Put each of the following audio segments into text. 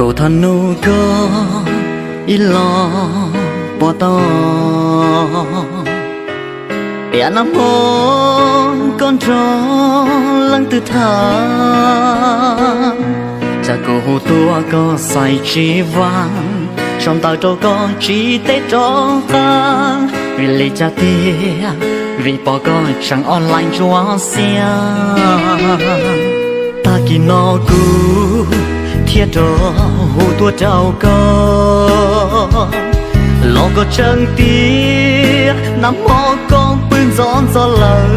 Kuv thov nug koj ib los puas tau, tias nag hmo koj nrog leej twg tham, cas kuv hu tuaj koj xaiv tsis vam, sau ntawv rau koj tsis teb rov qab, vim li cas tiag, vim pom koj tseem online ntsuab xiab. Tag kis no kuv thiaj rov hu tuaj rau koj, los koj tseeb tiag nag hmo koj pw ntxov ntxov lawm.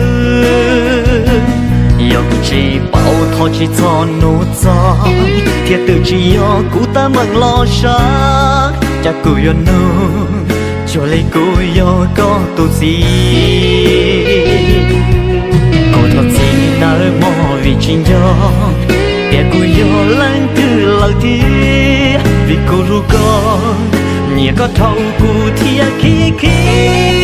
Yog kuv tsis paub thov tsis txhob nug txog, thiab twb tsis yog kuv teeb meem los sav, cas kuv yuav nug, cuag li kuv yog koj tus txiv. Kuv thov txim nawb mog vim tsis nco tias kuv yog leej twg lawm thiab, vim kuv hlub koj, nyiam koj dhau kuv thiaj khib khib.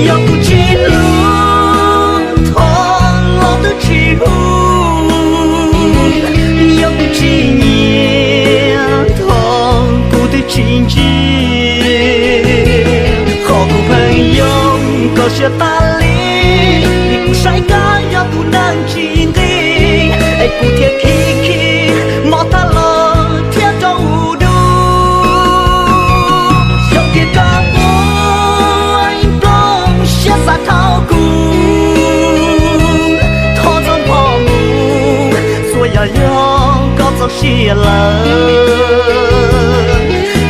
Yog kuv tsis hlub, thov los twb tsis hu, yog kuv tsis nyiam, thov kuv twb tsis ntsia. Qhov kuv pheej yoo koj siab tas li, vim kuv saib koj yog tus neeg tsis nqis, es kuv thiaj khib khib mob thab los thiab rau u dub. Yog tias koj muaj nplooj siab xav dhau kuv, thov txhob npho mus, txhua yam yog koj txoj sia lawm.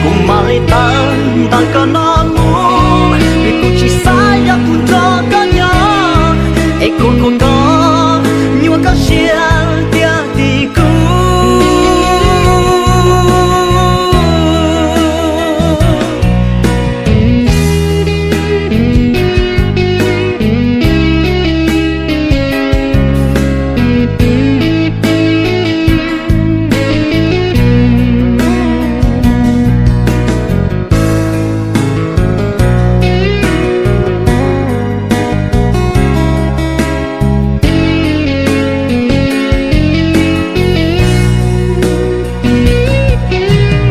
Kuv mam li tawm ntawm koj no mus, vim kuv tsis xav yog kuv nrog koj nyob, es kuv kuv koj nyuaj koj siab tiag tim kuv.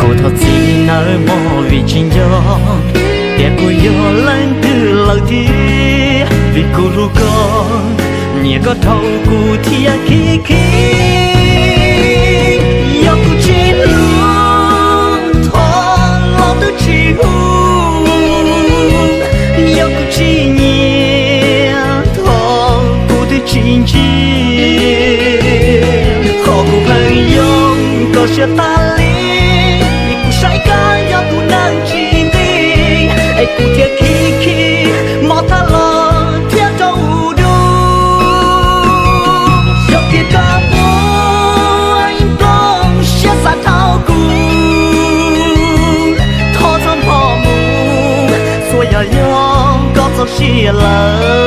Kuv thov txim nawb mog vim tsis nco tias kuv yog leej twg lawm thiab, vim kuv hlub koj, nyiam koj dhau kuv thiaj khib khib. Yog kuv tsis hlub, thov los twb tsis hu, yog kuv tsis nyiam, thov kuv twb tsis ntsia. Qhov kuv pheej yoo koj siab tas li, vim kuv saib koj yog tus neeg tsis nqis, es kuv thiaj khib khib mob thab los thiab rau u dub. Yog tias koj muaj nplooj siab xav dhau kuv, thov txhob npho mus, txhua yam yog koj txoj sia lawm.